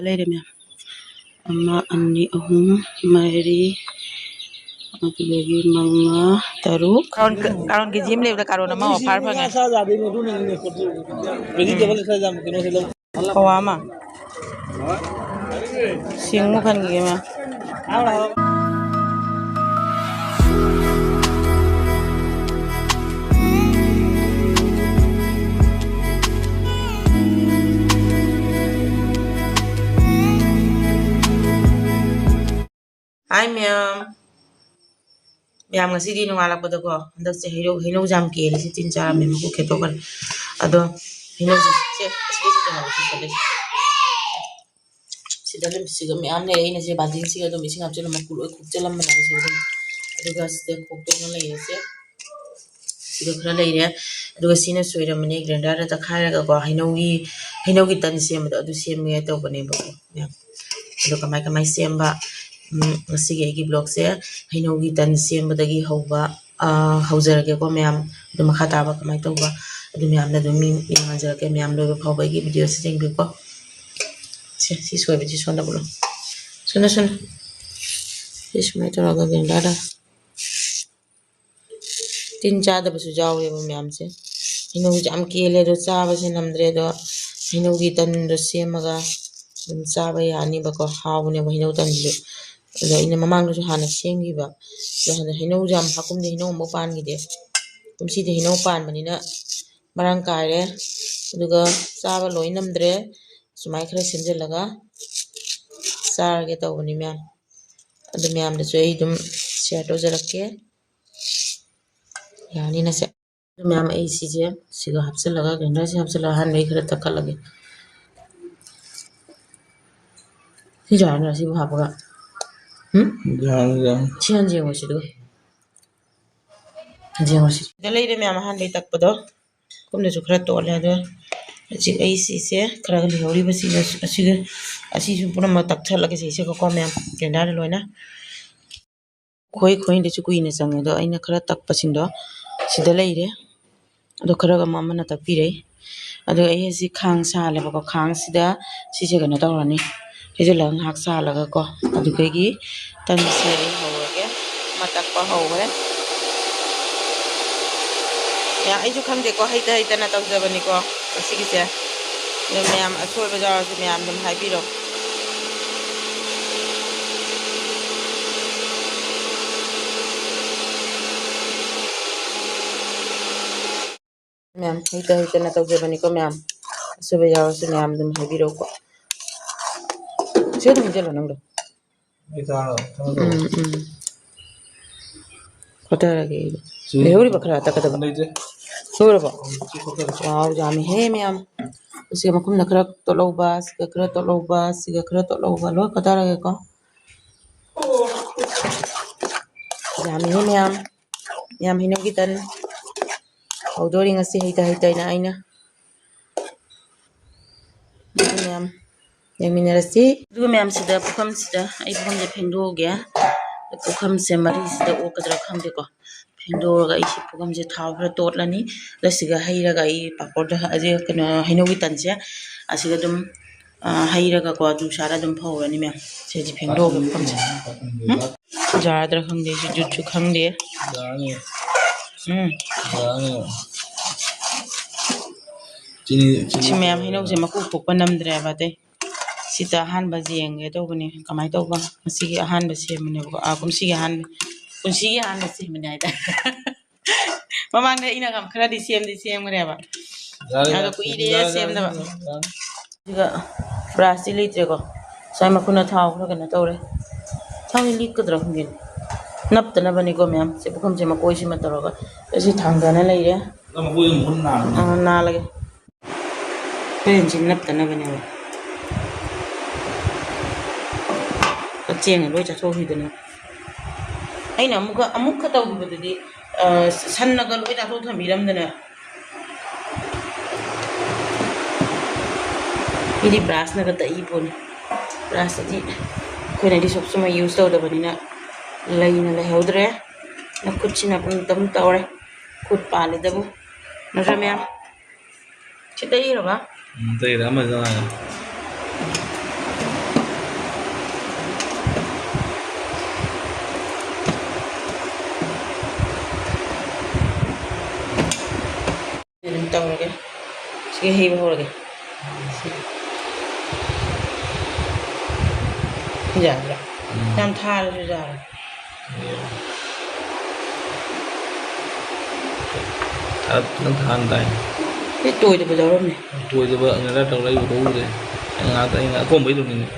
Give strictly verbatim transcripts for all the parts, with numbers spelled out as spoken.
ꯂꯩꯔꯦ ꯃꯌꯥꯝ꯫ ꯑꯃ, ꯑꯅꯤ, ꯑꯍꯨꯝ, ꯃꯔꯤ, ꯑꯗꯨꯗꯒꯤ ꯃꯉꯥ, ꯇꯔꯨꯛ꯫ ꯀꯥꯔꯣꯟ, ꯀꯥꯔꯣꯟ ꯀꯦ ꯖꯤ ꯑꯃ ꯂꯩꯕꯗ ꯀꯥꯔꯣꯟ ꯑꯃ offer ꯐꯪꯉꯦ꯫ ꯄꯋꯥ ꯑꯃ꯫ ꯁꯤꯡꯃꯨꯛ ꯈꯟꯈꯤꯒꯦ ꯃꯌꯥꯝ꯫ ꯍꯥꯏ ꯃꯌꯥꯝ꯫ ꯃꯌꯥꯝ, ꯉꯁꯤꯗꯤ ꯅꯣꯡꯉꯥꯜꯂꯛꯄꯗꯀꯣ, ꯍꯟꯗꯛꯁꯦ ꯍꯩꯅꯧ, ꯍꯩꯅꯧꯁꯦ ꯌꯥꯝ ꯀꯦꯜꯂꯦ꯫ ꯁꯤ ꯇꯤꯟ ꯆꯥꯔꯝꯃꯦ, ꯃꯀꯨ ꯈꯦꯠꯇꯣꯛꯈ꯭ꯔꯦ꯫ ꯑꯗꯣ ꯍꯩꯅꯧꯁꯦ, ꯁꯦ, ꯑꯁꯤꯗꯩꯁꯤꯗ ꯍꯥꯎꯋꯦ, ꯁꯤ ꯆꯠꯂꯦ꯫ ꯁꯤꯗ ꯑꯗꯨꯝ, ꯁꯤꯒ ꯃꯌꯥꯝ ꯂꯩꯔꯦ꯫ ꯑꯩꯅ ꯁꯤ ꯕꯥꯜꯇꯤꯟꯁꯤꯒ ꯑꯗꯨꯝ ꯏꯁꯤꯡ ꯍꯥꯞꯆꯤꯜꯂ ꯃꯀꯨ ꯂꯣꯏ ꯈꯣꯛꯆꯜꯂꯝꯕꯅꯦꯕ ꯁꯤꯗ ꯑꯗꯨꯝ꯫ ꯑꯗꯨꯒ ꯁꯤꯗ ꯈꯣꯛꯇꯣꯛꯅ ꯂꯩꯔꯦꯁꯦ꯫ ꯁꯤꯗ ꯈꯔ ꯂꯩꯔꯦ꯫ ꯑꯗꯨꯒ ꯁꯤꯅ ꯁꯣꯏꯔꯝꯕꯅꯦ, grinder ꯗ ꯇꯛꯈꯥꯏꯔꯒꯀꯣ, ꯍꯩꯅꯧꯒꯤ, ꯍꯩꯅꯧꯒꯤ ꯇꯟ ꯁꯦꯝꯕꯗꯣ, ꯑꯗꯨ ꯁꯦꯝꯒꯦ ꯇꯧꯕꯅꯦꯕꯀꯣ ꯃꯌꯥꯝ꯫ ꯑꯗꯣ ꯀꯃꯥꯏ ꯀꯃꯥꯏ ꯁꯦꯝꯕ, ꯎꯝ, ꯉꯁꯤꯒꯤ ꯑꯩꯒꯤ vlog ꯁꯦ ꯍꯩꯅꯧꯒꯤ ꯇꯟ ꯁꯦꯝꯕꯗꯒꯤ ꯍꯧꯕ, ꯑ, ꯍꯧꯖꯔꯒꯦꯀꯣ ꯃꯌꯥꯝ꯫ ꯑꯗꯣ ꯃꯈꯥ ꯇꯥꯕ ꯀꯃꯥꯏ ꯇꯧꯕ, ꯑꯗꯨ ꯃꯌꯥꯝꯅ ꯑꯗꯨꯝ ꯌꯦꯡꯍꯟꯖꯔꯛꯀꯦ꯫ ꯃꯌꯥꯝ ꯂꯣꯏꯕ ꯐꯥꯎꯕ ꯑꯩꯒꯤ video ꯁꯦ ꯌꯦꯡꯕꯤꯌꯨꯀꯣ꯫ ꯁꯦ, ꯁꯤ ꯁꯣꯏꯕꯁꯤ ꯁꯣꯟꯗꯕ ꯂꯣ꯫ ꯁꯣꯟꯗ, ꯁꯣꯟꯗ꯫ ꯁꯤ ꯁꯨꯃꯥꯏꯅ ꯇꯧꯔꯒ grinder ꯗ꯫ ꯇꯤꯟ ꯆꯥꯗꯕꯁꯨ ꯌꯥꯎꯋꯦꯕ ꯃꯌꯥꯝꯁꯦ꯫ ꯍꯩꯅꯧꯁꯦ ꯌꯥꯝ ꯀꯦꯜꯂꯦ, ꯑꯗꯣ ꯆꯥꯕꯁꯦ ꯉꯝꯗ꯭ꯔꯦ꯫ ꯑꯗꯣ ꯍꯩꯅꯧꯒꯤ ꯇꯟꯗꯣ ꯁꯦꯝꯃꯒ ꯑꯗꯨꯝ ꯆꯥꯕ ꯌꯥꯅꯤꯕꯀꯣ꯫ ꯍꯥꯎꯕꯅꯦꯕ ꯍꯩꯅꯧ ꯇꯟꯁꯤꯁꯨ꯫ ꯑꯗꯣ ꯑꯩꯅ ꯃꯃꯥꯡꯗꯁꯨ ꯍꯥꯟꯅ ꯁꯦꯝꯈꯤꯕ꯫ ꯑꯗꯣ ꯍꯟꯗꯛ ꯍꯩꯅꯧꯁꯦ ꯌꯥꯝ, ꯍꯥꯀꯨꯝꯗꯤ ꯍꯩꯅꯧ ꯑꯃꯐꯥꯎ ꯄꯥꯟꯈꯤꯗꯦ꯫ ꯀꯨꯝꯁꯤꯗꯤ ꯍꯩꯅꯧ ꯄꯥꯟꯕꯅꯤꯅ ꯃꯔꯥꯡ ꯀꯥꯏꯔꯦ꯫ ꯑꯗꯨꯒ ꯆꯥꯕ ꯂꯣꯏ ꯉꯝꯗ꯭ꯔꯦ꯫ ꯁꯨꯃꯥꯏꯅ ꯈꯔ ꯁꯦꯝꯖꯤꯜꯂꯒ ꯆꯥꯔꯒꯦ ꯇꯧꯕꯅꯤ ꯃꯌꯥꯝ꯫ ꯑꯗꯨ ꯃꯌꯥꯝꯗꯁꯨ ꯑꯩ ꯑꯗꯨꯝ share ꯇꯧꯖꯔꯛꯀꯦ꯫ ꯌꯥꯅꯤꯅ ꯁꯦ꯫ ꯑꯗꯨ ꯃꯌꯥꯝ, ꯑꯩ ꯁꯤꯁꯦ ꯁꯤꯒ ꯍꯥꯞꯆꯤꯜꯂꯒ, grinder ꯁꯦ ꯍꯥꯞꯆꯤꯜꯂꯒ ꯑꯍꯥꯟꯕ ꯑꯩ ꯈꯔ ꯇꯛꯈꯠꯂꯒꯦ꯫ ꯁꯤ ꯌꯥꯔꯅꯤ, ꯁꯤꯕꯨ ꯍꯥꯞꯄꯒ꯫ ꯎꯝ? ꯌꯥꯔꯅꯤ, ꯌꯥꯔꯅꯤ꯫ ꯁꯤ ꯍꯥꯟꯅ ꯌꯦꯡꯉꯨꯁꯤ ꯑꯗꯨꯒ꯫ ꯌꯦꯡꯉꯨꯁꯤ꯫ ꯁꯤꯗ ꯂꯩꯔꯦ ꯃꯌꯥꯝ, ꯑꯍꯥꯟꯕꯩ ꯇꯛꯄꯗꯣ꯫ ꯀꯨꯝꯅꯁꯨ ꯈꯔ ꯇꯣꯠꯂꯦ꯫ ꯑꯗꯣ ꯍꯧꯖꯤꯛ ꯑꯩ ꯁꯤꯁꯦ ꯈꯔ ꯂꯩꯍꯧꯔꯤꯕ ꯁꯤꯒ, ꯑꯁꯤꯒ, ꯑꯁꯤꯁꯨ ꯄꯨꯝꯅꯃꯛ ꯇꯛꯊꯠꯂꯒꯦ ꯁꯤꯁꯦ ꯀꯣ ꯃꯌꯥꯝ, grinder ꯗ ꯂꯣꯏꯅ꯫ ꯈꯣꯏ ꯈꯣꯏꯗꯁꯨ ꯀꯨꯏꯅ ꯆꯪꯉꯦ꯫ ꯑꯗꯣ ꯑꯩꯅ ꯈꯔ ꯇꯛꯄꯁꯤꯡꯗꯣ ꯁꯤꯗ ꯂꯩꯔꯦ꯫ ꯑꯗꯣ ꯈꯔꯒ ꯑꯃ ꯑꯃꯅ ꯇꯛꯄꯤꯔꯦ꯫ ꯑꯗꯨꯒ ꯑꯩ ꯍꯧꯖꯤꯛ ꯈꯥꯡ ꯁꯥꯍꯜꯂꯦꯕꯀꯣ꯫ ꯈꯥꯡꯁꯤꯗ ꯁꯤꯁꯦ ꯀꯩꯅꯣ ꯇꯧꯔꯅꯤ, ꯍꯩꯖꯤꯜꯂꯒ ꯉꯥꯏꯍꯥꯛ ꯁꯥꯍꯜꯂꯒꯀꯣ, ꯑꯗꯨꯗꯒꯤ ꯇꯟꯁꯦ ꯑꯩ ꯍꯧꯔꯒꯦ꯫ ꯑꯃ ꯇꯛꯄ ꯍꯧꯈ꯭ꯔꯦ꯫ ꯌꯥ, ꯑꯩꯁꯨ ꯈꯪꯗꯦꯀꯣ, ꯍꯩꯇ ꯍꯩꯇꯅ ꯇꯧꯖꯕꯅꯤꯀꯣ ꯉꯁꯤꯒꯤꯁꯦ꯫ ꯑꯗꯣ ꯃꯌꯥꯝ ꯑꯁꯣꯏꯕ ꯌꯥꯎꯔꯁꯨ ꯃꯌꯥꯝ ꯑꯗꯨꯝ ꯍꯥꯏꯕꯤꯔꯣ꯫ ꯃꯌꯥꯝ ꯍꯩꯇ ꯍꯩꯇꯅ ꯇꯧꯖꯕꯅꯤꯀꯣ ꯃꯌꯥꯝ꯫ ꯑꯁꯣꯏꯕ ꯌꯥꯎꯔꯁꯨ ꯃꯌꯥꯝ ꯑꯗꯨꯝ ꯍꯥꯏꯕꯤꯔꯛꯎꯀꯣ꯫ ꯁꯤ ꯑꯗꯨꯝ ꯍꯩꯖꯜꯂꯣ ꯅꯪꯗꯣ꯫ ꯑꯩ ꯆꯥꯔꯣ? ꯊꯝꯃꯣ ꯊꯝꯃꯣ꯫ ꯎꯝ, ꯎꯝ꯫ ꯈꯣꯠꯊꯔꯒꯦ ꯑꯩꯗꯣ꯫ ꯆꯨ-꯫ ꯂꯩꯍꯧꯔꯤꯕ ꯈꯔ ꯇꯛꯀꯗꯕ꯫ ꯂꯩꯇ꯭ꯔꯦ꯫ ꯂꯣꯏꯔꯕꯣ? ꯎꯝ, ꯁꯤ ꯈꯣꯠꯊꯔꯦ꯫ ꯋꯥꯎ, ꯌꯥꯝꯃꯤꯍꯦ ꯃꯌꯥꯝ꯫ ꯁꯤꯒ ꯃꯈꯨꯝꯅ ꯈꯔ ꯇꯣꯠꯍꯧꯕ, ꯁꯤꯒ ꯈꯔ ꯇꯣꯠꯍꯧꯕ, ꯁꯤꯒ ꯈꯔ ꯇꯣꯠꯍꯧꯕ꯫ ꯂꯣꯏ ꯈꯣꯠꯊꯔꯒꯦꯀꯣ꯫ ꯌꯥꯝꯃꯤꯍꯦ ꯃꯌꯥꯝ꯫ ꯃꯌꯥꯝ ꯍꯩꯅꯧꯒꯤ ꯇꯟ ꯍꯧꯗꯣꯔꯤ ꯉꯁꯤ ꯍꯩꯇ ꯍꯩꯇ ꯑꯩꯅ, ꯑꯩꯅ꯫ ꯑꯗꯨ ꯃꯌꯥꯝ ꯌꯦꯡꯃꯤꯟꯅꯔꯁꯤ꯫ ꯑꯗꯨꯒ ꯃꯌꯥꯝꯁꯤꯗ ꯄꯨꯈꯝꯁꯤꯗ ꯑꯩ ꯄꯨꯈꯝꯁꯦ ꯐꯦꯡꯗꯣꯛꯑꯒꯦ꯫ ꯄꯨꯈꯝꯁꯦ ꯃꯔꯤꯁꯤꯗ ꯑꯣꯛꯀꯗ꯭ꯔꯥ ꯈꯪꯗꯦꯀꯣ꯫ ꯐꯦꯡꯗꯣꯛꯑꯒ ꯑꯩꯁꯤ ꯄꯨꯈꯝꯁꯦ ꯊꯥꯎ ꯈꯔ ꯇꯣꯠꯂꯅꯤ꯫ ꯑꯗ ꯁꯤꯒ ꯍꯩꯔꯒ ꯑꯩ ꯄꯥꯄꯣꯔꯗ, ꯑꯗꯩ ꯀꯩꯅꯣ, ꯍꯩꯅꯧꯒꯤ ꯇꯟꯁꯦ ꯑꯁꯤꯒ ꯑꯗꯨꯝ, ꯑ, ꯍꯩꯔꯒꯀꯣ, ꯅꯨꯡꯁꯥꯗ ꯑꯗꯨꯝ ꯐꯧꯔꯅꯤ ꯃꯌꯥꯝ꯫ ꯁꯤꯁꯦ ꯐꯦꯡꯗꯣꯛꯑꯒ ꯄꯨꯈꯝꯁꯦ꯫ ꯎꯝ? ꯌꯥꯗ꯭ꯔꯥ ꯈꯪꯗꯦ, ꯑꯩꯁꯨ ꯖꯨꯠꯁꯨ ꯈꯪꯗꯦ꯫ ꯌꯥꯔꯅꯤ꯫ ꯎꯝ꯫ ꯌꯥꯔꯅꯤ꯫ ꯆꯤꯅꯤ, ꯆꯤꯅꯤ꯫ ꯁꯤ ꯃꯌꯥꯝ ꯍꯩꯅꯧꯁꯦ ꯃꯀꯨ ꯈꯣꯛꯄ ꯅꯝꯗ꯭ꯔꯦꯕ ꯑꯇꯩ꯫ ꯁꯤꯗ ꯑꯍꯥꯟꯕ ꯌꯦꯡꯒꯦ ꯇꯧꯕꯅꯦ꯫ ꯀꯃꯥꯏꯅ ꯇꯧꯕ? ꯉꯁꯤꯒꯤ ꯑꯍꯥꯟꯕ ꯁꯦꯝꯕꯅꯦꯕꯀꯣ꯫ ꯑꯥ, ꯀꯨꯝꯁꯤꯒꯤ ꯑꯍꯥꯟꯕ, ꯄꯨꯟꯁꯤꯒꯤ ꯑꯍꯥꯟꯕ ꯁꯦꯝꯕꯅꯦ ꯍꯥꯏꯇꯥꯔꯦ꯫ ꯃꯃꯥꯡꯗ ꯑꯩꯅ ꯈꯔꯗꯤ ꯁꯦꯝꯗꯤ ꯁꯦꯝꯈ꯭ꯔꯦꯕ꯫ ꯌꯥꯔꯦ, ꯑꯗꯣ ꯌꯥꯔꯦ, ꯀꯨꯏꯔꯦ ꯌꯥꯔꯦ, ꯁꯦꯝꯗꯕ꯫ ꯌꯥꯔꯦ, ꯌꯥꯔꯦ꯫ ꯑꯗꯨꯒ ꯕ꯭ꯔꯥꯁꯇꯤ ꯂꯩꯇ꯭ꯔꯦꯀꯣ꯫ ꯁ꯭ꯋꯥꯏ ꯃꯈꯨꯅ ꯊꯥꯎ ꯈꯔ ꯀꯩꯅꯣ ꯇꯧꯔꯦ꯫ ꯊꯥꯎꯁꯦ ꯂꯤꯛꯀꯗ꯭ꯔꯥ ꯈꯪꯗꯦ꯫ ꯅꯞꯇꯅꯕꯅꯤꯀꯣ ꯃꯌꯥꯝ꯫ ꯁꯤ ꯄꯨꯈꯝꯁꯦ ꯃꯀꯣꯏꯁꯤꯃ ꯇꯧꯔꯒ ꯑꯩꯁꯤ ꯊꯥꯡꯗꯅ ꯂꯩꯔꯦ꯫ ꯅꯪ ꯃꯀꯣꯏꯁꯦ ꯃꯈꯨꯟ ꯅꯥꯕꯅꯦ꯫ ꯑꯥ, ꯅꯥꯜꯂꯒꯦ꯫ ꯍꯣꯔꯦꯟꯁꯤ ꯅꯞꯇꯅꯕꯅꯦꯕ꯫ ꯀꯛꯆꯦꯡꯅ ꯂꯣꯏ ꯆꯥꯊꯣꯛꯈꯤꯗꯅ꯫ ꯑꯩꯅ ꯑꯃꯨꯛꯀ, ꯑꯃꯨꯛꯀ ꯇꯧꯈꯤꯕꯗꯨꯗꯤ, ꯑ, ꯁꯟꯅꯒ ꯂꯣꯏ ꯆꯥꯊꯣꯛ ꯊꯝꯕꯤꯔꯝꯗꯅ꯫ ꯃꯤꯗꯤ ꯕ꯭ꯔꯥꯁꯅꯒ ꯇꯛꯏ ꯄꯣꯠꯅꯤ꯫ ꯕ꯭ꯔꯥꯁꯇꯗꯤ ꯑꯩꯈꯣꯏꯅꯗꯤ ꯁꯨꯝ ꯁꯨꯝ ꯌꯨꯁ ꯇꯧꯗꯕꯅꯤꯅ ꯂꯩꯅ ꯂꯩꯍꯧꯗ꯭ꯔꯦ꯫ ꯅꯈꯨꯠꯁꯤꯅ ꯄꯨꯡꯇꯝ ꯇꯧꯔꯦ꯫ ꯈꯨꯠ ꯄꯥꯜꯂꯤꯗꯕꯨ꯫ ꯅꯠꯇ꯭ꯔ ꯃꯌꯥꯝ? ꯁꯤ ꯇꯩꯔꯕ? ꯎꯝ, ꯇꯩꯔꯦ, ꯑꯃꯗ ꯉꯥꯏꯔꯦ꯫ ꯑꯗꯨꯝ ꯇꯧꯔꯒꯦ꯫ ꯁꯤꯒ ꯍꯩꯕ ꯍꯧꯔꯒꯦ꯫ ꯌꯥꯕ꯭ꯔꯥ? ꯎꯝ꯫ ꯌꯥꯝ ꯊꯥꯔꯁꯨ ꯌꯥꯔꯦ꯫ ꯈꯔ ꯐꯖꯅ ꯊꯥꯍꯟ ꯇꯥꯏ꯫ ꯁꯤ ꯇꯣꯏꯗꯕ ꯌꯥꯎꯔꯝꯃꯦ꯫ ꯇꯣꯏꯗꯕ ꯑꯩꯅ ꯈꯔ ꯇꯧꯔ ꯑꯩꯕꯨ ꯇꯧꯗ꯭ꯔꯦ꯫ ꯑꯩꯅ ꯉꯥꯛꯇ, ꯑꯩꯅ ꯑꯀꯣꯝꯕꯩ ꯇꯧꯅꯤꯡꯉꯤ꯫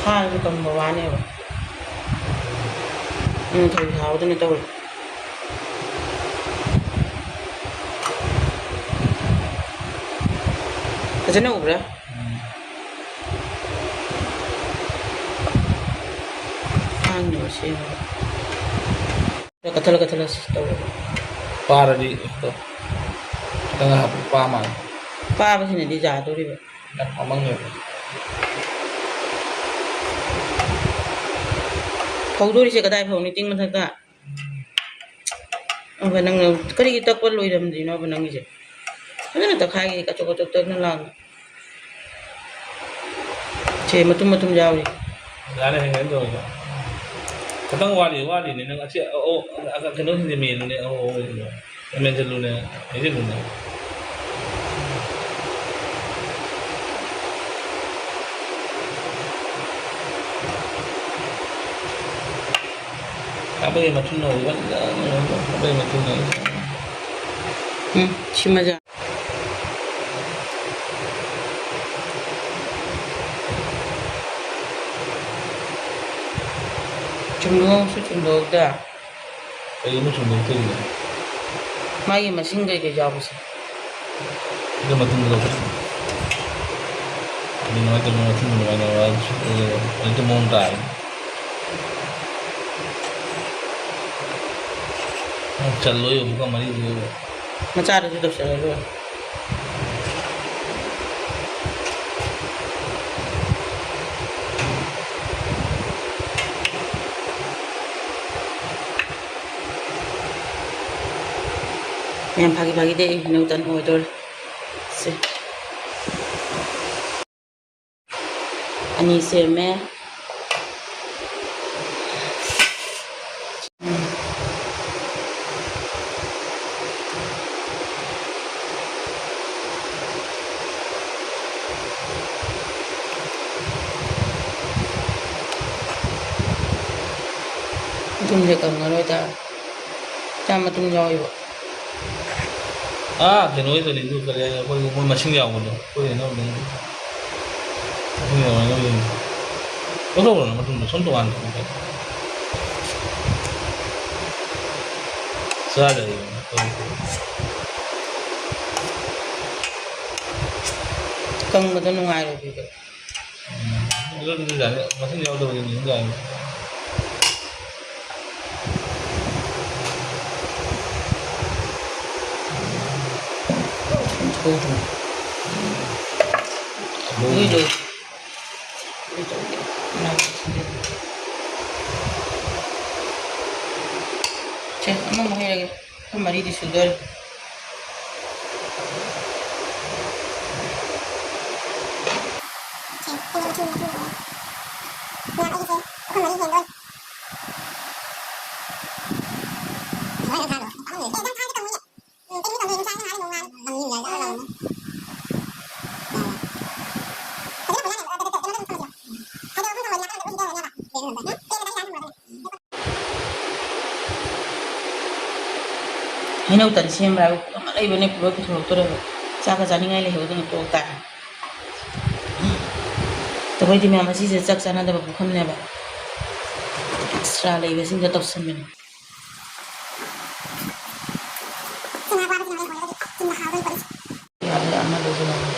ꯊꯥꯔꯁꯨ ꯀꯪꯕ ꯋꯥꯅꯦꯕ꯫ ꯎꯝ, ꯊꯣꯏ ꯊꯥꯎꯗꯅ ꯇꯧꯔꯦ꯫ ꯐꯖꯅ ꯎꯕ꯭ꯔꯥ? ꯎꯝ꯫ ꯍꯥꯡꯅꯕ ꯁꯦꯝꯃꯒ꯫ ꯈꯔ ꯀꯠꯊꯠꯂ ꯀꯠꯊꯠꯂ ꯇꯧꯔꯒ꯫ ꯄꯥꯔꯗꯤ ꯈꯤꯇꯪ ꯍꯥꯞꯄ ꯄꯥ ꯃꯥꯜꯂꯦ꯫ ꯄꯥꯕꯁꯤꯅꯗꯤ ꯌꯥꯗꯣꯔꯤꯕ꯫ ꯌꯥꯝ ꯄꯥꯃꯟꯈ꯭ꯔꯦꯕ꯫ ꯐꯧꯗꯣꯔꯤꯁꯦ ꯀꯗꯥꯏ ꯐꯧꯅꯤ? ꯇꯤꯡ ꯃꯊꯛꯇ? ꯑꯗꯨꯒ ꯅꯪꯅ ꯀꯔꯤꯒꯤ ꯇꯛꯄ ꯂꯣꯏꯔꯝꯗ꯭ꯔꯤꯅꯣꯕ ꯅꯪꯒꯤꯁꯦ? ꯐꯖꯅ ꯇꯛꯈꯥꯏꯒꯦ, ꯀꯆꯣꯛ ꯀꯆꯣꯛ ꯇꯛꯅ ꯂꯥꯎꯅ꯫ ꯁꯦ, ꯃꯇꯨꯝ ꯃꯇꯨꯝ ꯌꯥꯎꯔꯤ꯫ ꯌꯥꯔꯦ, ꯍꯦꯡ ꯍꯦꯡ ꯇꯧꯔꯦ꯫ ꯈꯤꯇꯪ ꯋꯥꯠꯂꯤ, ꯋꯥꯠꯂꯤꯅꯦ꯫ ꯅꯪ ꯑꯁꯤ, ꯑꯣ, ꯑꯣ, ꯀꯩꯅꯣꯁꯤꯡꯁꯦ ꯃꯦꯜꯂꯨꯅꯦ꯫ ꯑꯣ, ꯑꯣ, ꯑꯣ, ꯑꯣ꯫ ꯃꯦꯟꯁꯤꯜꯂꯨꯅꯦ, ꯍꯩꯖꯤꯜꯂꯨꯅꯦ꯫ ꯀꯥꯕꯒꯤ ꯃꯊꯨꯟ ꯅꯧꯔꯤꯕ, ꯀꯥꯕꯒꯤ ꯃꯊꯨꯟ ꯅꯧꯔꯤꯕ꯫ ꯎꯝ, ꯁꯤꯃꯖꯥ꯫ ꯆꯨꯝꯗꯣꯛꯁꯨ ꯆꯨꯝꯗꯣꯛꯇ꯫ ꯀꯩꯅꯣ ꯆꯨꯝꯗꯣꯛꯇꯣꯏꯁꯦ? ꯃꯥꯒꯤ ꯃꯁꯤꯡ ꯀꯩꯀꯩ ꯌꯥꯎꯕꯁꯦ꯫ ꯑꯗꯨ ꯃꯇꯨꯡꯗ ꯂꯧꯊꯣꯛ꯫ ꯑꯗꯨ ꯅꯨꯡꯉꯥꯏꯇꯕ ꯃꯇꯨꯡꯗ ꯑꯗꯨꯃꯥꯏꯅ ꯍꯧꯖꯤꯛꯇꯤ ꯃꯑꯣꯡ ꯇꯥꯔꯦ꯫ ꯆꯜꯂꯣꯏ ꯑꯃꯨꯛꯀ ꯃꯔꯤꯗꯨ꯫ ꯃꯆꯥꯗꯨꯁꯨ ꯇꯧꯁꯜꯂ ꯂꯣꯏꯔꯦ꯫ ꯌꯥꯝ ꯐꯥꯒꯤ ꯐꯥꯒꯤꯗꯤ ꯑꯩ ꯍꯩꯅꯧ ꯇꯟ ꯑꯣꯏꯗꯣꯔꯦ꯫ ꯁꯦ꯫ ꯑꯅꯤ ꯁꯦꯝꯃꯦ꯫ ꯎꯝ꯫ ꯃꯇꯨꯝꯁꯦ ꯀꯪꯉꯔꯣꯏꯗ꯫ ꯆꯥ ꯃꯇꯨꯝ ꯌꯥꯎꯋꯦꯕ꯫ ꯑꯥ, ꯀꯩꯅꯣꯒꯤꯗꯨꯅꯤ, ꯑꯗꯨ ꯀꯔꯤ ꯍꯥꯏ, ꯑꯩꯈꯣꯏꯒꯤ ꯃꯣꯏ ꯃꯁꯤꯡ ꯌꯥꯎꯕꯗꯣ, ꯑꯩꯈꯣꯏ ꯍꯩꯅꯧꯗꯨꯅꯤ꯫ ꯃꯁꯤꯡ ꯌꯥꯎꯕ ꯍꯩꯅꯧꯗꯨꯅꯤ꯫ ꯂꯧꯊꯣꯛꯈ꯭ꯔꯣꯅ ꯃꯇꯨꯝꯗꯣ, ꯁꯣꯝ ꯇꯣꯉꯥꯟꯅ ꯊꯝꯃꯣ ꯀꯩꯅꯣ꯫ ꯆꯥꯗ꯭ꯔꯗꯤ ꯑꯩꯈꯣꯏ ꯀꯪꯕꯗꯣ ꯅꯨꯡꯉꯥꯏꯔꯣꯏꯗꯣꯏꯗꯣ꯫ ꯎꯝ, ꯑꯗꯨ ꯑꯗꯨꯝ ꯌꯥꯅꯤ꯫ ꯃꯁꯤꯡ ꯌꯥꯎꯗꯕꯗꯨꯗꯤ ꯑꯗꯨꯝ ꯌꯥꯅꯤ꯫ ꯂꯣꯏ ꯂꯣꯏ꯫ ꯁꯦ, ꯑꯃꯃꯨꯛ ꯍꯩꯔꯒꯦ꯫ ꯑꯩꯈꯣꯏ ꯃꯔꯤꯗꯤ ꯁꯨꯗꯣꯔꯦ꯫ ꯍꯩꯅꯧ ꯇꯟ ꯁꯦꯝꯕ ꯍꯥꯏꯕ ꯄꯨꯈꯝ ꯑꯃ ꯂꯩꯕꯅꯦ, ꯄꯨꯔ ꯄꯨꯊꯣꯔꯛꯇꯣꯔꯦꯕ꯫ ꯆꯥꯛꯀ ꯆꯥꯅꯤꯡꯉꯥꯏ ꯂꯩꯍꯧꯗꯅ ꯇꯣꯛ ꯇꯥꯔꯦ꯫ ꯑꯩꯈꯣꯏꯗꯤ ꯃꯌꯥꯝ ꯑꯁꯤꯁꯦ ꯆꯥꯛ ꯆꯥꯅꯗꯕ ꯄꯨꯈꯝꯅꯦꯕ꯫ ꯑꯦꯛꯁꯇ꯭ꯔꯥ ꯂꯩꯕꯁꯤꯡꯗ ꯇꯧꯁꯟꯕꯅꯦ꯫ ꯌꯥꯔꯦ, ꯑꯃꯗꯨꯁꯨ ꯂꯧꯔꯣ꯫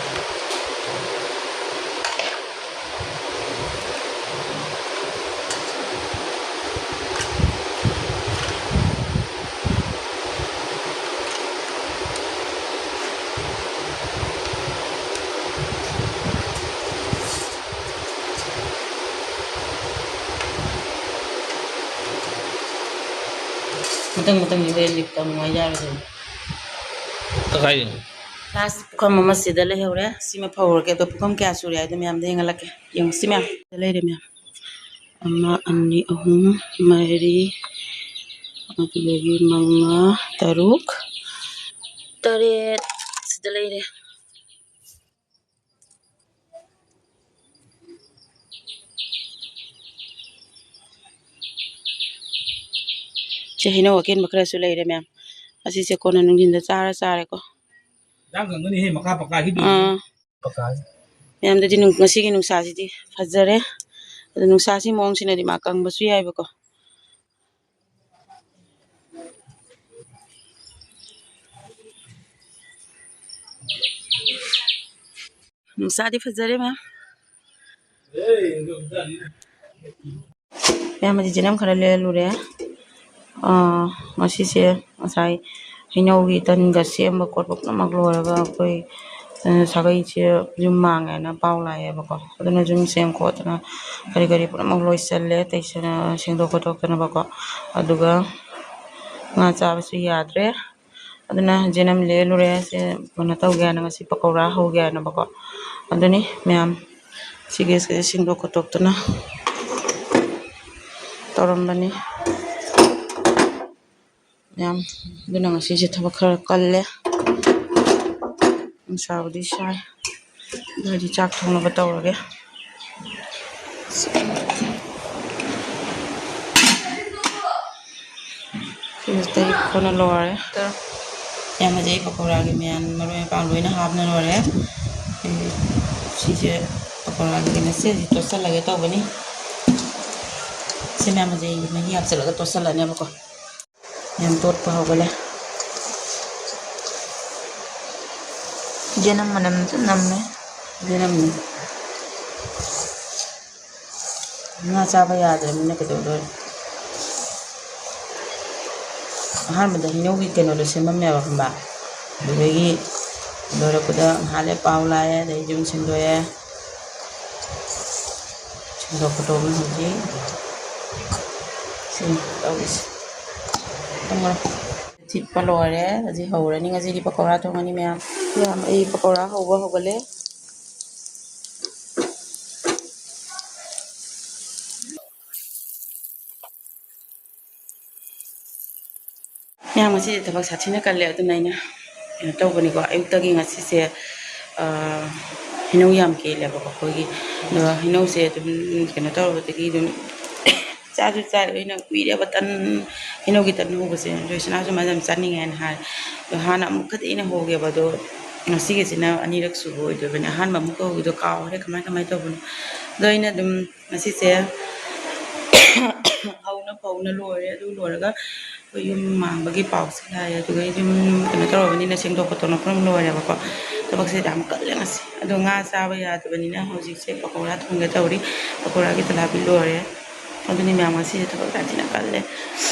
ꯃꯊꯪ ꯃꯊꯪꯗꯤ ꯍꯣꯔꯦꯟ ꯂꯤꯞꯇ ꯑꯃꯨꯛ ꯉꯥꯏꯖꯔꯁꯦ꯫ ꯀꯥꯏꯗꯅꯣ? Last ꯄꯨꯈꯝ ꯑꯃ ꯁꯤꯗ ꯂꯩꯍꯧꯔꯦ꯫ ꯁꯤꯃ ꯐꯧꯔꯒꯦ꯫ ꯑꯗꯣ ꯄꯨꯈꯝ ꯀꯌꯥ ꯁꯨꯔꯦ ꯍꯥꯏꯗꯣ ꯃꯌꯥꯝꯗ ꯌꯦꯡꯍꯜꯂꯛꯀꯦ꯫ ꯌꯦꯡꯉꯨ ꯁꯤ ꯃꯌꯥꯝ꯫ ꯁꯤꯗ ꯂꯩꯔꯦ ꯃꯌꯥꯝ꯫ ꯑꯃ, ꯑꯅꯤ, ꯑꯍꯨꯝ, ꯃꯔꯤ, ꯑꯗꯨꯗꯒꯤ ꯃꯉꯥ, ꯇꯔꯨꯛ, ꯇꯔꯦꯠ ꯁꯤꯗ ꯂꯩꯔꯦ꯫ ꯁꯤ ꯍꯩꯅꯧ ꯑꯀꯦꯟꯕ ꯈꯔꯁꯨ ꯂꯩꯔꯦ ꯃꯌꯥꯝ꯫ ꯑꯁꯤꯁꯦ ꯀꯣꯟꯅ ꯅꯨꯡꯊꯤꯟꯗ ꯆꯥꯔ ꯆꯥꯔꯦꯀꯣ꯫ ꯏꯟꯖꯥꯡ ꯀꯪꯒꯅꯤꯍꯦ, ꯃꯈꯥ ꯄꯀꯥ ꯍꯤꯞꯄꯤ꯫ ꯑꯥ꯫ ꯄꯀꯥ꯫ ꯃꯌꯥꯝꯗꯗꯤ ꯅꯨꯡ-, ꯉꯁꯤꯒꯤ ꯅꯨꯡꯁꯥꯁꯤꯗꯤ ꯐꯖꯔꯦ꯫ ꯑꯗꯣ ꯅꯨꯡꯁꯥꯁꯤ ꯃꯑꯣꯡꯁꯤꯅꯗꯤ ꯃꯥ ꯀꯪꯕꯁꯨ ꯌꯥꯏꯕꯀꯣ꯫ ꯅꯨꯡꯁꯥꯗꯤ ꯐꯖꯔꯦ ꯃꯌꯥꯝ꯫ ꯃꯌꯥꯝ ꯑꯁꯤ ꯖꯦꯅꯝ ꯈꯔ ꯂꯩꯔꯂꯨꯔꯦ꯫ ꯑꯥ, ꯉꯁꯤꯁꯦ ꯉꯁꯥꯏ ꯍꯩꯅꯧꯒꯤ ꯇꯟꯒ ꯁꯦꯝꯕ ꯈꯣꯠꯄ ꯄꯨꯝꯅꯃꯛ ꯂꯣꯏꯔꯒ ꯑꯩꯈꯣꯏ, ꯑ, ꯁꯥꯒꯩꯁꯦ ꯌꯨꯝ ꯃꯥꯡꯉꯦꯅ ꯄꯥꯎ ꯂꯥꯛꯑꯦꯕꯀꯣ꯫ ꯑꯗꯨꯅ ꯌꯨꯝ ꯁꯦꯡ ꯈꯣꯠꯇꯅ ꯀꯔꯤ ꯀꯔꯤ ꯄꯨꯝꯅꯃꯛ ꯂꯣꯏꯁꯜꯂꯦ, ꯇꯩꯁꯟꯅ ꯁꯦꯡꯗꯣꯛ ꯈꯣꯠꯇꯣꯛꯇꯅꯕꯀꯣ꯫ ꯑꯗꯨꯒ ꯉꯥ ꯆꯥꯕꯁꯨ ꯌꯥꯗ꯭ꯔꯦ꯫ ꯑꯗꯨꯅ ꯖꯦꯅꯝ ꯂꯦꯜꯂꯨꯔꯦ꯫ ꯁꯦ ꯀꯩꯅꯣ ꯇꯧꯒꯦ ꯍꯥꯏꯅ ꯉꯁꯤ ꯄꯀꯧꯔꯥ ꯍꯧꯒꯦ ꯍꯥꯏꯅꯕꯀꯣ꯫ ꯑꯗꯨꯅꯤ ꯃꯌꯥꯝ ꯁꯤ ꯒꯦꯁꯀꯁꯦ ꯁꯦꯡꯗꯣꯛ ꯈꯣꯠꯇꯣꯛꯇꯅ ꯇꯧꯔꯝꯕꯅꯤ꯫ ꯃꯌꯥꯝ ꯑꯗꯨꯅ ꯉꯁꯤꯁꯦ ꯊꯕꯛ ꯈꯔ ꯀꯜꯂꯦ꯫ ꯅꯨꯡꯁꯥꯕꯨꯗꯤ ꯁꯥꯏ꯫ ꯑꯗꯨ ꯑꯣꯏꯔꯗꯤ ꯆꯥꯛ ꯊꯣꯡꯅꯕ ꯇꯧꯔꯒꯦ꯫ ꯁꯤꯁꯦ ꯇꯩ ꯈꯣꯠꯅ ꯂꯣꯏꯔꯦ꯫ ꯃꯌꯥꯝ ꯑꯁꯦ ꯑꯩ ꯄꯀꯧꯔꯥꯒꯤ ꯃꯌꯥꯝ ꯃꯔꯣꯏ ꯃꯄꯥꯡ ꯂꯣꯏꯅ ꯍꯥꯞꯅ ꯂꯣꯏꯔꯦ꯫ ꯑꯩ ꯁꯤꯁꯦ ꯄꯀꯧꯔꯥꯒꯤ ꯃꯆꯦꯠꯁꯦ ꯇꯣꯠꯁꯜꯂꯒꯦ ꯇꯧꯕꯅꯤ꯫ ꯁꯤ ꯃꯌꯥꯝ ꯑꯁꯦ ꯑꯩ ꯃꯍꯤ ꯍꯥꯞꯆꯤꯜꯂꯒ ꯇꯣꯠꯁꯜꯂꯅꯦꯕꯀꯣ꯫ ꯌꯥꯝ ꯇꯣꯠꯄ ꯍꯧꯒꯠꯂꯦ꯫ ꯌꯦꯅꯝ ꯃꯅꯝꯁꯨ ꯅꯝꯃꯦ꯫ ꯌꯦꯅꯝꯅꯤ꯫ ꯉꯥ ꯆꯥꯕ ꯌꯥꯗ꯭ꯔꯕꯅꯤꯅ ꯀꯩꯗꯧꯗꯣꯏ? ꯑꯍꯥꯟꯕꯗ ꯍꯩꯅꯧꯒꯤ ꯀꯩꯅꯣꯗꯣ ꯁꯦꯝꯃꯝꯃꯦꯕ, ꯈꯪꯕ? ꯑꯗꯨꯗꯒꯤ ꯂꯣꯏꯔꯛꯄꯗ ꯉꯥꯏꯍꯥꯛ ꯂꯩ ꯄꯥꯎ ꯂꯥꯛꯑꯦ, ꯑꯗꯩ ꯌꯨꯝ ꯁꯦꯡꯗꯣꯛꯑꯦ꯫ ꯁꯦꯡꯗꯣꯛ ꯈꯣꯠꯇꯣꯛꯑꯒ ꯍꯧꯖꯤꯛ ꯁꯤꯅꯤ ꯇꯧꯔꯤꯁꯦ꯫ ꯇꯨꯝꯃꯨꯔꯣ꯫ ꯊꯤꯠꯄ ꯂꯣꯏꯔꯦ꯫ ꯍꯧꯖꯤꯛ ꯍꯧꯔꯅꯤ꯫ ꯉꯁꯤꯗꯤ ꯄꯀꯧꯔꯥ ꯊꯣꯡꯉꯅꯤ ꯃꯌꯥꯝ꯫ ꯃꯌꯥꯝ, ꯑꯩ ꯄꯀꯧꯔꯥ ꯍꯧꯕ ꯍꯧꯒꯠꯂꯦ꯫ ꯃꯌꯥꯝ, ꯉꯁꯤꯗꯤ ꯊꯕꯛ ꯁꯥꯊꯤꯅ ꯀꯜꯂꯦ, ꯑꯗꯨꯅ ꯑꯩꯅ ꯀꯩꯅꯣ ꯇꯧꯕꯅꯤꯀꯣ꯫ ꯑꯌꯨꯛꯇꯒꯤ ꯉꯁꯤꯁꯦ, ꯑꯥ, ꯍꯩꯅꯧ ꯌꯥꯝ ꯀꯦꯜꯂꯦꯕꯀꯣ ꯑꯩꯈꯣꯏꯒꯤ꯫ ꯑꯗꯣ ꯍꯩꯅꯧꯁꯦ ꯑꯗꯨꯝ ꯀꯩꯅꯣ ꯇꯧꯔꯕꯗꯒꯤ ꯑꯗꯨꯝ ꯆꯥꯁꯨ ꯆꯥꯏ꯫ ꯑꯩꯅ ꯀꯨꯏꯔꯦꯕ ꯇꯟ, ꯍꯩꯅꯧꯒꯤ ꯇꯟ ꯍꯧꯕꯁꯦ꯫ ꯖꯣꯏꯁꯅꯥꯁꯨ ꯃꯥꯁꯦ ꯌꯥꯝ ꯆꯥꯅꯤꯡꯉꯦꯅ ꯍꯥꯏ꯫ ꯑꯗꯣ ꯍꯥꯟꯅ ꯑꯃꯨꯛꯀꯗꯤ ꯑꯩꯅ ꯍꯧꯒꯦꯕ, ꯑꯗꯣ ꯉꯁꯤꯒꯤꯁꯤꯅ ꯑꯅꯤꯔꯛ ꯁꯨꯕ ꯑꯣꯏꯗꯣꯏꯕꯅꯦ꯫ ꯑꯍꯥꯟꯕ ꯑꯃꯨꯛꯀ ꯍꯧꯕꯗꯣ ꯀꯥꯎꯈ꯭ꯔꯦ ꯀꯃꯥꯏ ꯀꯃꯥꯏꯅ ꯇꯧꯕꯅꯣ꯫ ꯑꯗꯣ ꯑꯩꯅ ꯑꯗꯨꯝ ꯉꯁꯤꯁꯦ ꯍꯧꯅ ꯐꯧꯅ ꯂꯣꯏꯔꯦ꯫ ꯑꯗꯨ ꯂꯣꯏꯔꯒ ꯑꯩꯈꯣꯏ ꯌꯨꯝ ꯃꯥꯡꯕꯒꯤ ꯄꯥꯎꯁꯦ ꯂꯥꯛꯑꯦ꯫ ꯑꯗꯨꯒ ꯌꯨꯝ ꯀꯩꯅꯣ ꯇꯧꯔꯕꯅꯤꯅ ꯁꯦꯡꯗꯣꯛ ꯈꯣꯠꯇꯣꯛꯅ ꯄꯨꯝ ꯂꯣꯏꯔꯦꯕꯀꯣ꯫ ꯊꯕꯛꯁꯦ ꯌꯥꯝ ꯀꯜꯂꯦ ꯉꯁꯤ꯫ ꯑꯗꯣ ꯉꯥ ꯆꯥꯕ ꯌꯥꯗꯕꯅꯤꯅ ꯍꯧꯖꯤꯛꯁꯦ ꯄꯀꯧꯔꯥ ꯊꯣꯡꯒꯦ ꯇꯧꯔꯤ꯫ ꯄꯀꯧꯔꯥꯒꯤ ꯇꯂꯥꯕꯤ ꯂꯣꯏꯔꯦ꯫ ꯑꯗꯨꯅꯤ ꯃꯌꯥꯝ, ꯉꯁꯤꯁꯦ ꯊꯕꯛ ꯌꯥꯝ ꯊꯤꯅ ꯀꯜꯂꯦ꯫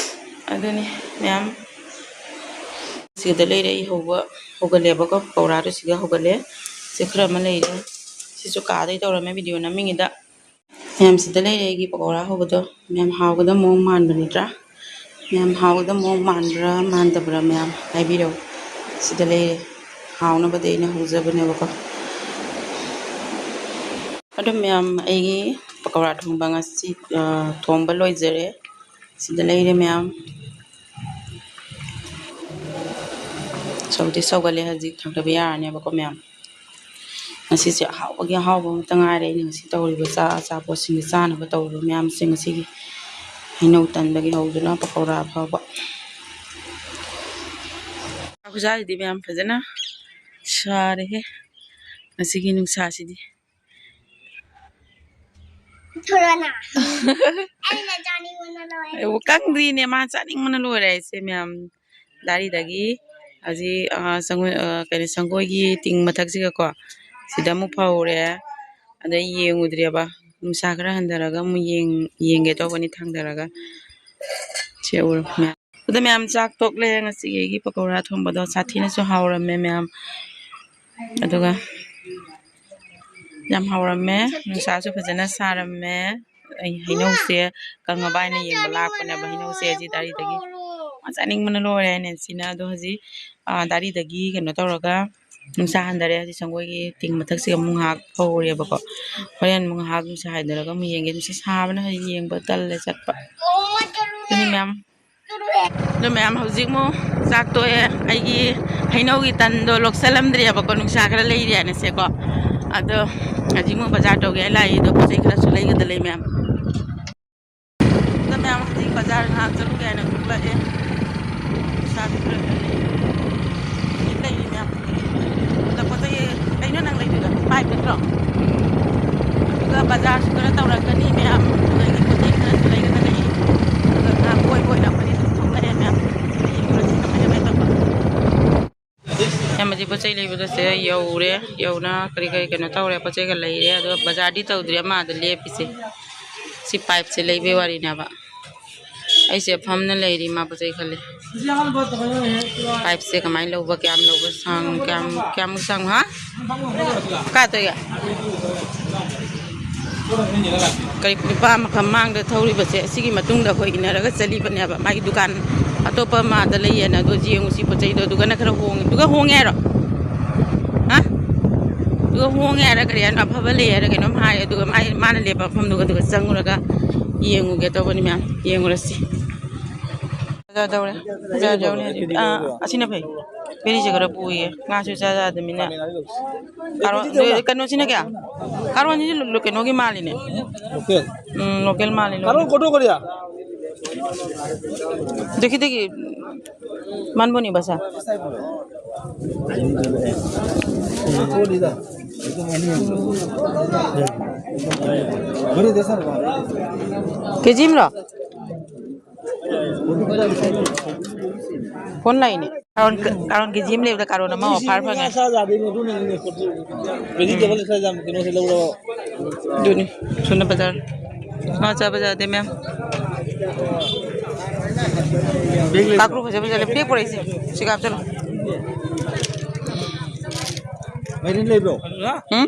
ꯑꯗꯨꯅꯤ ꯃꯌꯥꯝ, ꯁꯤꯗ ꯂꯩꯔꯦ꯫ ꯑꯩ ꯍꯧꯕ ꯍꯧꯒꯠꯂꯦꯕꯀꯣ꯫ ꯄꯀꯧꯔꯥꯗꯣ ꯁꯤꯒ ꯍꯧꯒꯠꯂꯦ꯫ ꯁꯤ ꯈꯔ ꯑꯃ ꯂꯩꯔꯦ꯫ ꯁꯤꯁꯨ ꯀꯥꯗꯩ ꯇꯧꯔꯝꯃꯦ ꯚꯤꯗꯤꯑꯣ ꯅꯝꯃꯤꯉꯩꯗ꯫ ꯃꯌꯥꯝ, ꯁꯤꯗ ꯂꯩꯔꯦ ꯑꯩꯒꯤ ꯄꯀꯧꯔꯥ ꯍꯧꯕꯗꯣ꯫ ꯃꯌꯥꯝ, ꯍꯥꯎꯒꯗꯕ ꯃꯑꯣꯡ ꯃꯥꯟꯕ ꯅꯠꯇ꯭ꯔꯥ? ꯃꯌꯥꯝ, ꯍꯥꯎꯒꯗꯕ ꯃꯑꯣꯡ ꯃꯥꯟꯕ꯭ꯔꯥ ꯃꯥꯟꯗꯕ꯭ꯔꯥ ꯃꯌꯥꯝ ꯍꯥꯏꯕꯤꯔꯛꯎ꯫ ꯁꯤꯗ ꯂꯩꯔꯦ꯫ ꯍꯥꯎꯅꯕꯗꯤ ꯑꯩꯅ ꯍꯧꯖꯕꯅꯦꯕꯀꯣ꯫ ꯑꯗꯣ ꯃꯌꯥꯝ, ꯑꯩꯒꯤ ꯄꯀꯧꯔꯥ ꯊꯣꯡꯕ ꯉꯁꯤ, ꯑ, ꯊꯣꯡꯕ ꯂꯣꯏꯖꯔꯦ꯫ ꯁꯤꯗ ꯂꯩꯔꯦ ꯃꯌꯥꯝ꯫ ꯁꯧꯗꯤ ꯁꯧꯒꯠꯂꯦ, ꯍꯧꯖꯤꯛ ꯊꯥꯡꯗꯕ ꯌꯥꯔꯅꯦꯕꯀꯣ ꯃꯌꯥꯝ꯫ ꯉꯁꯤꯁꯦ ꯑꯍꯥꯎꯕꯒꯤ ꯑꯍꯥꯎꯕ ꯑꯃꯇ ꯉꯥꯏꯔꯦ ꯑꯩꯅ ꯉꯁꯤ ꯇꯧꯔꯤꯕ ꯆꯥ-, ꯑꯆꯥꯄꯣꯠꯁꯤꯡꯁꯦ, ꯆꯥꯅꯕ ꯇꯧꯔꯤꯕ ꯃꯌꯥꯝꯁꯦ ꯉꯁꯤꯒꯤ꯫ ꯍꯩꯅꯧ ꯇꯟꯗꯒꯤ ꯍꯧꯗꯨꯅ ꯄꯀꯧꯔꯥ ꯐꯥꯎꯕ꯫ ꯆꯥꯛ ꯈꯨꯆꯥꯁꯤꯗꯤ ꯃꯌꯥꯝ ꯐꯖꯅ ꯁꯥꯔꯦꯍꯦ ꯉꯁꯤꯒꯤ ꯅꯨꯡꯁꯥꯁꯤꯗꯤ꯫ ꯊꯣꯔꯛꯑꯣꯅ꯫ ꯑꯩꯅ ꯆꯥꯅꯤꯡꯕꯅ ꯂꯣꯏꯔꯦ꯫ ꯑꯩꯕꯨ ꯀꯪꯗ꯭ꯔꯤꯅꯦ, ꯃꯥ ꯆꯥꯅꯤꯡꯕꯅ ꯂꯣꯏꯔꯦ ꯍꯥꯏꯁꯦ ꯃꯌꯥꯝ꯫ ꯗꯥꯔꯤꯗꯒꯤ ꯍꯧꯖꯤꯛ, ꯑ, ꯁꯪꯒꯣꯏ-, ꯑ, ꯀꯩꯅꯣ, ꯁꯪꯒꯣꯏꯒꯤ ꯇꯤꯡ ꯃꯊꯛꯁꯤꯒꯀꯣ, ꯁꯤꯗ ꯑꯃꯨꯛ ꯐꯧꯔꯦ꯫ ꯑꯗꯩ ꯌꯦꯡꯉꯨꯗ꯭ꯔꯦꯕ, ꯅꯨꯡꯁꯥ ꯈꯔ ꯍꯟꯊꯔꯒ ꯑꯃꯨꯛ ꯌꯦꯡ-, ꯌꯦꯡꯒꯦ ꯇꯧꯕꯅꯤ ꯊꯥꯡꯊꯔꯒ꯫ ꯁꯤ ꯎꯔꯣ ꯃꯌꯥꯝ꯫ ꯑꯗꯣ ꯃꯌꯥꯝ, ꯆꯥꯛ ꯇꯣꯛꯂꯦ꯫ ꯉꯁꯤꯒꯤ ꯑꯩꯒꯤ ꯄꯀꯧꯔꯥ ꯊꯣꯡꯕꯗꯣ ꯁꯥꯊꯤꯅꯁꯨ ꯍꯥꯎꯔꯝꯃꯦ ꯃꯌꯥꯝ꯫ ꯑꯗꯨꯒ ꯌꯥꯝ ꯍꯥꯎꯔꯝꯃꯦ, ꯅꯨꯡꯁꯥꯁꯨ ꯐꯖꯅ ꯁꯥꯔꯝꯃꯦ꯫ ꯑꯩ ꯍꯩꯅꯧꯁꯦ ꯀꯪꯉꯕ ꯍꯥꯏꯅ ꯌꯦꯡꯕ ꯂꯥꯛꯄꯅꯦꯕ, ꯍꯩꯅꯧꯁꯦ ꯑꯁꯤ ꯗꯥꯔꯤꯗꯒꯤ꯫ ꯆꯥꯅꯤꯡꯕꯅ ꯂꯣꯏꯔꯦ ꯅꯦꯟꯁꯤꯅ꯫ ꯑꯗꯣ ꯍꯧꯖꯤꯛ, ꯑ, ꯗꯥꯔꯤꯗꯒꯤ ꯀꯩꯅꯣ ꯇꯧꯔꯒ ꯅꯨꯡꯁꯥ ꯍꯟꯊꯔꯦ꯫ ꯍꯧꯖꯤꯛ ꯁꯪꯒꯣꯏꯒꯤ ꯇꯤꯡ ꯃꯊꯛꯁꯤꯒ ꯑꯃꯨꯛ ꯉꯥꯏꯍꯥꯛ ꯐꯧꯔꯦꯕꯀꯣ꯫ ꯍꯣꯔꯦꯟ ꯑꯃꯨꯛ ꯉꯥꯏꯍꯥꯛ ꯅꯨꯡꯁꯥ ꯍꯥꯏꯊꯔꯒ ꯑꯃꯨꯛ ꯌꯦꯡꯒꯦ꯫ ꯅꯨꯡꯁꯥ ꯁꯥꯕꯅ ꯍꯧꯖꯤꯛ ꯌꯦꯡꯕ ꯇꯜꯂꯦ ꯆꯠꯄ꯫ ꯑꯗꯨꯅꯤ ꯃꯌꯥꯝ꯫ ꯑꯗꯣ ꯃꯌꯥꯝ, ꯍꯧꯖꯤꯛ ꯑꯃꯨꯛ ꯆꯥꯛ ꯇꯣꯛꯑꯦ꯫ ꯑꯩꯒꯤ ꯍꯩꯅꯧꯒꯤ ꯇꯟꯗꯣ ꯂꯧꯁꯜꯂꯝꯗ꯭ꯔꯦꯕꯀꯣ, ꯅꯨꯡꯁꯥ ꯈꯔ ꯂꯩꯔꯤ ꯍꯥꯏꯅꯁꯦꯀꯣ꯫ ꯑꯗꯣ ꯍꯧꯖꯤꯛ ꯑꯃꯨꯛ ꯕꯖꯥꯔ ꯇꯧꯒꯦ ꯍꯥꯏꯅ ꯂꯥꯛꯏ꯫ ꯑꯗꯣ ꯄꯣꯠ ꯆꯩ ꯈꯔꯁꯨ ꯂꯩꯒꯗ ꯂꯩ ꯃꯌꯥꯝ꯫ ꯑꯗꯣ ꯃꯌꯥꯝ, ꯍꯧꯖꯤꯛ ꯕꯖꯥꯔ ꯉꯥꯏꯍꯥꯛ ꯆꯠꯂꯨꯒꯦ ꯍꯥꯏꯅ ꯊꯣꯛꯂꯛꯑꯦ꯫ ꯏꯁꯥꯁꯦ ꯈꯔ ꯈꯔ ꯂꯩ꯫ ꯍꯧꯖꯤꯛ ꯂꯩꯔꯤ ꯃꯌꯥꯝ꯫ ꯑꯗ ꯄꯣꯠ ꯆꯩ, ꯀꯩꯅꯣ ꯅꯪ ꯂꯩꯗꯣꯏꯗꯣ? ꯄꯥꯏꯞ ꯅꯠꯇ꯭ꯔꯣ? ꯑꯗꯨꯒ ꯕꯖꯥꯔꯁꯨ ꯈꯔ ꯇꯧꯔꯛꯀꯅꯤ ꯃꯌꯥꯝ꯫ ꯑꯗꯒꯤ ꯄꯣꯠ ꯆꯩ ꯈꯔꯁꯨ ꯂꯩꯒꯗ ꯂꯩ꯫ ꯑꯗꯨꯒ ꯉꯥꯏꯍꯥꯛ ꯀꯣꯏꯕ ꯑꯣꯏꯅ ꯑꯩꯈꯣꯏꯅꯤ ꯑꯗꯨꯝ ꯊꯣꯛꯂꯛꯑꯦ ꯃꯌꯥꯝ꯫ ꯌꯦꯡꯉꯨꯔꯁꯤ ꯀꯃꯥꯏ ꯀꯃꯥꯏ ꯇꯧꯕ꯫ ꯌꯥꯝ ꯍꯧꯖꯤꯛ ꯄꯣꯠ ꯆꯩ ꯂꯩꯕꯗꯣ ꯁꯤꯗ ꯌꯧꯔꯦ꯫ ꯌꯧꯅ ꯀꯔꯤ ꯀꯔꯤ ꯀꯩꯅꯣ ꯇꯧꯔꯦ, ꯄꯣꯠ ꯆꯩꯒ ꯂꯩꯔꯦ꯫ ꯑꯗꯣ ꯕꯖꯥꯔꯗꯤ ꯇꯧꯗ꯭ꯔꯤ, ꯑꯃ ꯑꯥꯗ ꯂꯦꯞꯄꯤꯁꯦ꯫ ꯁꯤ ꯄꯥꯏꯞꯁꯦ ꯂꯩꯕꯩ ꯋꯥꯔꯤꯅꯦꯕ꯫ ꯑꯩꯁꯦ ꯐꯝꯅ ꯂꯩꯔꯤ, ꯃꯥ ꯄꯣꯠ ꯆꯩ ꯈꯜꯂꯤ꯫ ꯄꯥꯏꯞꯁꯦ ꯀꯃꯥꯏꯅ ꯂꯧꯕ, ꯀꯌꯥꯝ ꯂꯧꯕ, ꯁꯥꯡ-, ꯀꯌꯥꯝ, ꯀꯌꯥꯃꯨꯛ ꯁꯥꯡ-, ꯍꯥ? ꯀꯥꯏ ꯇꯧꯏꯒꯦ? ꯀꯔꯤ, ꯅꯨꯄꯥ ꯑꯃꯈꯛ ꯃꯥꯡꯗ ꯊꯧꯔꯤꯕꯁꯦ, ꯑꯁꯤꯒꯤ ꯃꯇꯨꯡꯗ ꯑꯩꯈꯣꯏ ꯏꯟꯅꯔꯒ ꯆꯠꯂꯤꯕꯅꯦꯕ꯫ ꯃꯥꯒꯤ ꯗꯨꯀꯥꯟ ꯑꯇꯣꯞꯄ ꯑꯃꯗ ꯂꯩꯌꯦꯅ꯫ ꯑꯗꯣ ꯌꯦꯡꯉꯨ, ꯁꯤ ꯄꯣꯠ ꯆꯩꯗꯣ꯫ ꯑꯗꯨꯒꯅ ꯈꯔ ꯍꯣꯡꯉꯦ꯫ ꯑꯗꯨꯒ ꯍꯣꯡꯉꯦ ꯍꯥꯏꯔꯣ? ꯍꯥ? ꯑꯗꯨꯒ ꯍꯣꯡꯉꯦ ꯍꯥꯏꯔ ꯀꯔꯤ ꯍꯥꯏꯅꯣ? ꯑꯐꯕ ꯂꯩ ꯍꯥꯏꯔ ꯀꯩꯅꯣꯝ ꯍꯥꯏ꯫ ꯑꯗꯨꯒ ꯃꯥꯏ, ꯃꯥꯅ ꯂꯦꯞꯄ ꯃꯐꯝꯗꯨꯒ ꯑꯗꯨꯒ ꯆꯪꯉꯨꯔꯒ ꯌꯦꯡꯉꯨꯒꯦ ꯇꯧꯕꯅꯤ ꯃꯌꯥꯝ꯫ ꯌꯦꯡꯉꯨꯔꯁꯤ꯫ ꯕꯖꯥꯔ ꯇꯧꯔꯦ꯫ ꯕꯖꯥꯔ ꯇꯧꯔꯦ ꯍꯧꯖꯤꯛ꯫ ꯑꯥ, ꯑꯁꯤꯅ ꯐꯩ꯫ ꯕꯦꯔꯤꯁꯦ ꯈꯔ ꯄꯨꯏꯌꯦ꯫ ꯉꯥꯁꯨ ꯆꯥ ꯌꯥꯗꯕꯅꯤꯅ꯫ ꯀꯥꯔꯣꯟ-, ꯀꯩꯅꯣꯁꯤꯅ ꯀꯌꯥ? ꯀꯥꯔꯣꯟꯁꯤꯗꯤ ꯂꯣ-, ꯀꯩꯅꯣꯒꯤ ꯃꯥꯜꯂꯤꯅꯦ꯫ ꯂꯣꯀꯦꯜ꯫ ꯎꯝ, ꯂꯣꯀꯦꯜ ꯃꯥꯜꯂꯤ, ꯂꯣꯀꯦꯜ꯫ ꯀꯥꯔꯣꯟ ꯀꯣꯇꯣ ꯀꯣꯔꯤꯌꯥ? ꯗꯦꯈꯤ, ꯗꯦꯈꯤ꯫ ꯃꯥꯟꯕꯣꯅꯤ ꯕꯁꯥ꯫ ꯀꯦꯖꯤ ꯑꯃꯔꯣ? ꯐꯣꯟ ꯂꯥꯛꯏꯅꯦ꯫ ꯀꯥꯔꯣꯟ, ꯀꯥꯔꯣꯟ ꯀꯦꯖꯤ ꯑꯃ ꯂꯩꯕꯗ ꯀꯥꯔꯣꯟ ꯑꯃ ꯑꯣꯐꯔ ꯐꯪꯉꯦ꯫ ꯀꯦꯖꯤ ꯗꯕꯜ ꯁꯥꯏꯖ ꯌꯥꯝ ꯀꯩꯅꯣꯁꯦ ꯂꯧꯔꯕ꯫ ꯑꯗꯨꯅꯤ, ꯁꯣꯝꯗ ꯕꯖꯥꯔ꯫ ꯉꯥ ꯆꯥꯕ ꯌꯥꯗꯦ, ꯃꯦꯝ꯫ ꯀꯥꯀ꯭ꯔꯨ ꯐꯖ ꯐꯖ ꯂꯩ꯫ ꯕꯦꯛ ꯄꯨꯔꯛꯏꯁꯦ꯫ ꯁꯤꯒ ꯍꯥꯞꯆꯜꯂꯨ꯫ ꯃꯥꯏꯔꯦꯟ ꯂꯩꯕ꯭ꯔꯣ? ꯎꯝ?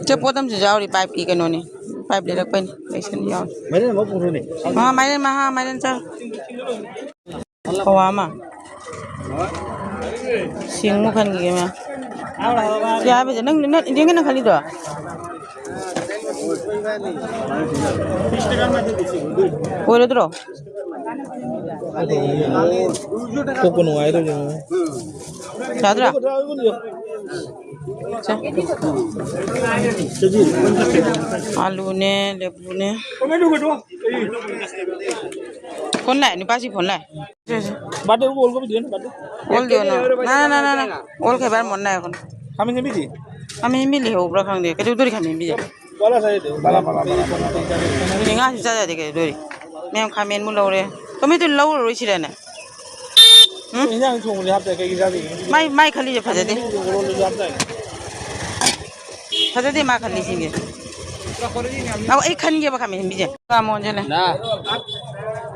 ꯁꯦ ꯄꯣꯠ ꯑꯃꯁꯨ ꯌꯥꯎꯔꯤ, ꯄꯥꯏꯞꯀꯤ ꯀꯩꯅꯣꯅꯤ꯫ ꯄꯥꯏꯞ ꯂꯩꯔꯛꯄꯩꯅꯤ꯫ ꯂꯩꯁꯟ ꯌꯥꯎꯔꯤ꯫ ꯃꯥꯏꯔꯦꯟ ꯑꯃ ꯄꯨꯔꯛꯎꯅꯦ꯫ ꯃꯥ ꯃꯥꯏꯔꯦꯟ, ꯃꯍꯥ ꯃꯥꯏꯔꯦꯟ ꯆꯥꯔꯣ꯫ ꯄꯋꯥ ꯑꯃ꯫ ꯁꯤꯡꯃꯨꯛ ꯈꯟꯈꯤꯒꯦ ꯃꯌꯥꯝ꯫ ꯁꯤ ꯍꯥꯏꯕꯁꯦ ꯅꯪ, ꯅꯪ ꯏꯟꯗꯤꯌꯟꯒꯤ ꯅꯪ ꯈꯜꯂꯤꯗꯣ? ꯑꯣꯏꯔꯗ꯭ꯔꯣ? ꯀꯣꯛꯄ ꯅꯨꯡꯉꯥꯏꯗꯧꯔꯤ꯫ ꯌꯥꯗ꯭ꯔꯥ? ꯁꯦ꯫ ꯑꯂꯨꯅꯦ, ꯂꯦꯕꯨꯅꯦ꯫ ꯐꯣꯟ ꯂꯥꯛꯑꯦ, ꯅꯨꯄꯥꯁꯤ ꯐꯣꯟ ꯂꯥꯛꯑꯦ꯫ ꯁꯦ, ꯁꯦ꯫ ꯕꯥꯔꯗꯦ ꯑꯣꯜ ꯀꯣꯕꯤ ꯗꯤꯌꯣ ꯅ, ꯕꯥꯔꯗꯦ꯫ ꯑꯣꯜ ꯗꯤꯌꯣ ꯅ꯫ ꯅ, ꯅ, ꯅ, ꯅ, ꯅ꯫ ꯑꯣꯜ ꯈꯦꯕꯥꯔ ꯃꯣꯟ ꯅꯥꯏ ꯑꯩꯈꯣꯏꯅ꯫ ꯈꯥꯃꯦꯟ ꯁꯦꯝꯕꯤꯗꯤ? ꯈꯥꯃꯦꯟ ꯁꯦꯝꯕꯤ ꯂꯩꯍꯧꯕ꯭ꯔꯥ ꯈꯪꯗꯦ꯫ ꯀꯩꯗꯧꯗꯣꯔꯤ ꯈꯥꯃꯦꯟ ꯁꯦꯝꯕꯤꯁꯦ? ꯕꯥꯂꯥ ꯁꯥꯏꯗ꯫ ꯕꯥꯂꯥ, ꯕꯥꯂꯥ, ꯕꯥꯂꯥ, ꯕꯥꯂꯥ꯫ ꯑꯗꯨꯅꯦ ꯉꯥꯁꯨ ꯆꯥ ꯌꯥꯗꯦ ꯀꯩꯗꯧꯗꯣꯔꯤ? ꯃꯌꯥꯝ ꯈꯥꯃꯦꯟꯃꯨꯛ ꯂꯧꯔꯦ꯫ ꯇꯣꯃꯦꯇꯣ ꯂꯧꯔꯔꯣꯏꯁꯤꯔꯅꯦ? ꯎꯝ? ꯏꯟꯖꯥꯡ ꯊꯣꯡꯕꯗꯤ ꯍꯥꯞꯇꯥꯏ, ꯀꯩꯒꯤ ꯆꯥꯗꯣꯏꯅꯣ? ꯃꯥꯏ, ꯃꯥꯏ ꯈꯜꯂꯤꯁꯦ ꯐꯖꯗꯦ꯫ ꯈꯥꯃꯦꯟ ꯁꯦꯝꯕꯤꯗꯤ ꯃꯣꯔꯣꯛ ꯍꯥꯞꯇꯥꯏ꯫ ꯐꯖꯗꯦ ꯃꯥ ꯈꯜꯂꯤꯁꯤꯡꯁꯦ꯫ ꯑꯧ, ꯑꯩ ꯈꯟꯒꯦꯕ ꯈꯥꯃꯦꯟ ꯁꯦꯝꯕꯤꯁꯦ꯫ ꯀꯥꯃꯣꯟꯁꯤꯅꯦ꯫ ꯅꯥ꯫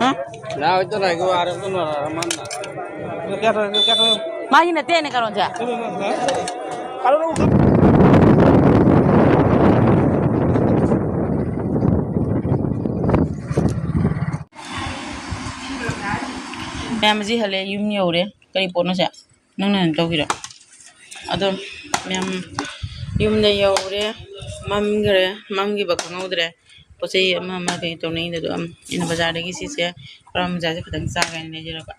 ꯍꯥ? ꯅꯥ, ꯍꯣꯏ ꯇꯅꯥꯏꯒꯣ, ꯑꯥꯔꯝ ꯇꯅꯥ, ꯑꯥꯔꯝ ꯃꯥꯟꯅ꯫ ꯃꯥꯒꯤ ꯅꯠꯇꯦꯅꯦ, ꯀꯥꯔꯣꯟꯁꯦ꯫ ꯃꯌꯥꯝ ꯑꯁꯤ ꯍꯜꯂꯦ, ꯌꯨꯝ ꯌꯧꯔꯦ꯫ ꯀꯔꯤ ꯄꯣꯠꯅꯣ ꯁꯦ? ꯅꯪꯅ ꯍꯥꯟꯅ ꯇꯧꯒꯤꯔꯣ? ꯑꯗꯣ ꯃꯌꯥꯝ ꯌꯨꯝꯗ ꯌꯧꯔꯦ, ꯃꯝꯈ꯭ꯔꯦ, ꯃꯝꯈꯤꯕ ꯈꯪꯍꯧꯗ꯭ꯔꯦ꯫ ꯄꯣꯠ ꯆꯩ ꯑꯃ ꯑꯃ ꯀꯩ ꯇꯧꯅꯩꯗꯣ ꯑꯗꯨꯝ ꯑꯩꯅ ꯕꯖꯥꯔꯗꯒꯤ ꯁꯤꯁꯦ, ꯀꯔꯝ ꯕꯖꯥꯔꯁꯦ ꯈꯤꯇꯪ ꯆꯥꯒꯦꯅ ꯂꯩꯖꯔꯕ꯫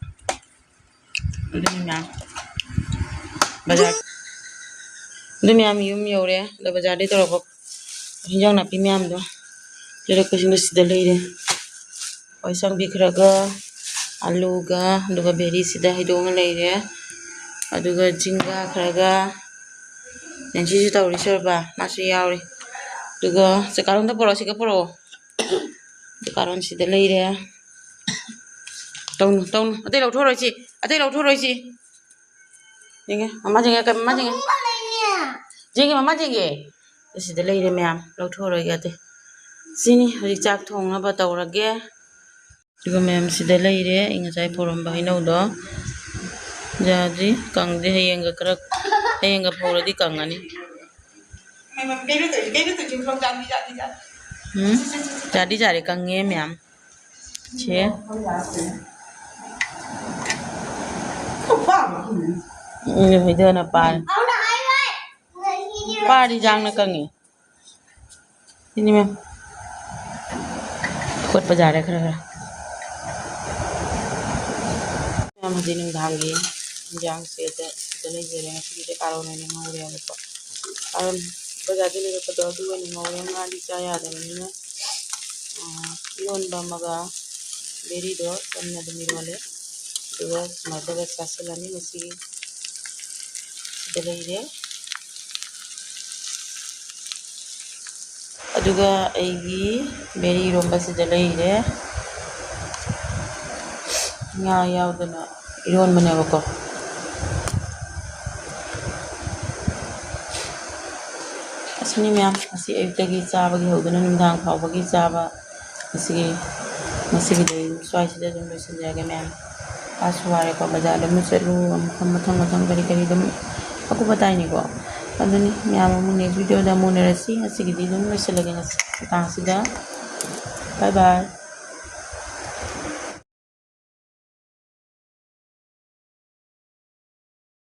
ꯑꯗꯨꯅꯤ ꯃꯌꯥꯝ ꯕꯖꯥꯔ, ꯑꯗꯨ ꯃꯌꯥꯝ ꯌꯨꯝ ꯌꯧꯔꯦ꯫ ꯑꯗꯣ ꯕꯖꯥꯔꯗꯒꯤ ꯇꯧꯔꯛꯄ ꯍꯤꯟꯖꯥꯡ ꯅꯥꯄꯤ ꯃꯌꯥꯝꯗꯣ ꯂꯩꯔꯛꯄꯁꯤꯡꯗꯣ ꯁꯤꯗ ꯂꯩꯔꯦ꯫ ꯍꯣꯏ, ꯆꯪꯕꯤꯈ꯭ꯔꯒ ꯑꯂꯨꯒ, ꯑꯗꯨꯒ ꯕꯦꯔꯤꯁꯤꯗ ꯍꯩꯗꯣꯛꯑꯒ ꯂꯩꯔꯦ꯫ ꯑꯗꯨꯒ ꯖꯤꯡꯒꯥ ꯈꯔꯒ, ꯅꯦꯟꯁꯤꯁꯨ ꯇꯧꯔꯤ, ꯁꯣꯏꯕ ꯃꯥꯁꯨ ꯌꯥꯎꯔꯤ꯫ ꯑꯗꯨꯒ ꯆꯀꯥꯔꯣꯝꯗ ꯄꯨꯔꯛꯑꯣ, ꯁꯤꯒ ꯄꯨꯔꯛꯑꯣ꯫ ꯆꯀꯥꯔꯣꯝꯁꯤꯗ ꯂꯩꯔꯦ꯫ ꯇꯧꯅꯨ, ꯇꯧꯅꯨ꯫ ꯑꯇꯩ ꯂꯧꯊꯣꯔꯣꯏꯁꯤ, ꯑꯇꯩ ꯂꯧꯊꯣꯔꯣꯏꯁꯤ꯫ ꯌꯦꯡꯒꯦ, ꯃꯃꯥ ꯌꯦꯡꯒꯦ, ꯃꯃꯥ ꯌꯦꯡꯒꯦ꯫ ꯌꯦꯡꯒꯦ, ꯃꯃꯥ ꯌꯦꯡꯒꯦ꯫ ꯑꯁꯤꯗ ꯂꯩꯔꯦ ꯃꯌꯥꯝ, ꯂꯧꯊꯣꯛꯑꯔꯣꯏꯒꯦ ꯑꯇꯩ꯫ ꯁꯤꯅꯤ ꯍꯧꯖꯤꯛ ꯆꯥꯛ ꯊꯣꯡꯅꯕ ꯇꯧꯔꯒꯦ꯫ ꯑꯗꯨꯒ ꯃꯌꯥꯝ ꯁꯤꯗ ꯂꯩꯔꯦ꯫ ꯑꯩ ꯉꯁꯥꯏ ꯐꯧꯔꯝꯕ ꯍꯩꯅꯧꯗꯣ ꯌꯥꯗ꯭ꯔꯤ, ꯀꯪꯗ꯭ꯔꯤ꯫ ꯍꯌꯦꯡꯒ ꯈꯔ, ꯍꯌꯦꯡꯒ ꯐꯧꯔꯗꯤ ꯀꯪꯉꯅꯤ꯫ ꯎꯝ, ꯌꯥꯗꯤ ꯌꯥꯔꯦ, ꯀꯪꯉꯦ ꯃꯌꯥꯝ꯫ ꯁꯦ꯫ ꯎꯝ, ꯍꯩꯗꯅ ꯄꯥꯔꯦ꯫ ꯄꯥꯔꯤ ꯌꯥꯡꯅ ꯀꯪꯉꯤ꯫ ꯁꯤꯅꯤ ꯃꯦꯝ꯫ ꯈꯣꯠꯄ ꯌꯥꯔꯦ ꯈꯔ ꯈꯔ꯫ ꯃꯦꯝ, ꯍꯧꯖꯤꯛ ꯅꯨꯡꯗꯥꯡꯒꯤ ꯏꯟꯖꯥꯡꯁꯦ ꯁꯤꯗ ꯂꯩꯖꯔꯦ꯫ ꯉꯁꯤꯒꯤꯗꯤ ꯀꯥꯔꯣꯟ ꯑꯣꯏꯅ ꯉꯧꯔꯦꯕꯀꯣ꯫ ꯀꯥꯔꯣꯟ ꯕꯖꯥꯔꯗ ꯂꯩꯔꯛꯄꯗꯣ ꯑꯗꯨ ꯑꯣꯏꯅ ꯉꯧꯔꯦ꯫ ꯉꯥꯗꯤ ꯆꯥ ꯌꯥꯗꯕꯅꯤꯅ, ꯑ, ꯏꯔꯣꯟꯕ ꯑꯃꯒ ꯕꯦꯔꯤꯗꯣ ꯆꯝꯅ ꯑꯗꯨꯝ ꯏꯔꯣꯜꯂꯦ꯫ ꯑꯗꯨꯒ ꯁꯨꯃꯥꯏꯅ ꯇꯧꯔꯒ ꯆꯥꯁꯤꯜꯂꯅꯤ ꯉꯁꯤꯒꯤ꯫ ꯁꯤꯗ ꯂꯩꯔꯦ꯫ ꯑꯗꯨꯒ ꯑꯩꯒꯤ ꯕꯦꯔꯤ ꯏꯔꯣꯝꯕꯁꯤꯗ ꯂꯩꯔꯦ꯫ ꯉꯥ ꯌꯥꯎꯗꯅ ꯏꯔꯣꯟꯕꯅꯦꯕꯀꯣ꯫ ꯑꯁꯤꯅꯤ ꯃꯌꯥꯝ, ꯉꯁꯤ ꯑꯌꯨꯛꯇꯒꯤ ꯆꯥꯕꯒꯤ ꯍꯧꯗꯨꯅ ꯅꯨꯡꯗꯥꯡ ꯐꯥꯎꯕꯒꯤ ꯆꯥꯕ꯫ ꯉꯁꯤꯒꯤ, ꯉꯁꯤꯒꯤꯗꯤ ꯁ꯭ꯋꯥꯏꯁꯤꯗ ꯑꯗꯨꯝ ꯂꯣꯏꯁꯤꯟꯖꯔꯒꯦ ꯃꯌꯥꯝ꯫ ꯋꯥꯁꯨ ꯋꯥꯔꯦꯀꯣ, ꯕꯖꯥꯔꯗ ꯑꯃꯨꯛ ꯆꯠꯂꯨ, ꯑꯃꯨꯛ ꯃꯊꯪ ꯃꯊꯪ ꯀꯔꯤ ꯀꯔꯤ ꯑꯗꯨꯝ ꯑꯀꯨꯞ ꯑꯇꯥꯏꯅꯤꯀꯣ꯫ ꯑꯗꯨꯅꯤ ꯃꯌꯥꯝ, ꯑꯃꯨꯛ next video ꯗ ꯑꯃꯨꯛ ꯎꯅꯔꯁꯤ꯫ ꯉꯁꯤꯒꯤꯗꯤ ꯑꯗꯨꯝ ꯂꯣꯏꯁꯤꯜꯂꯒꯦ ꯉꯁꯤ ꯃꯇꯥꯡꯁꯤꯗ꯫ Bye bye꯫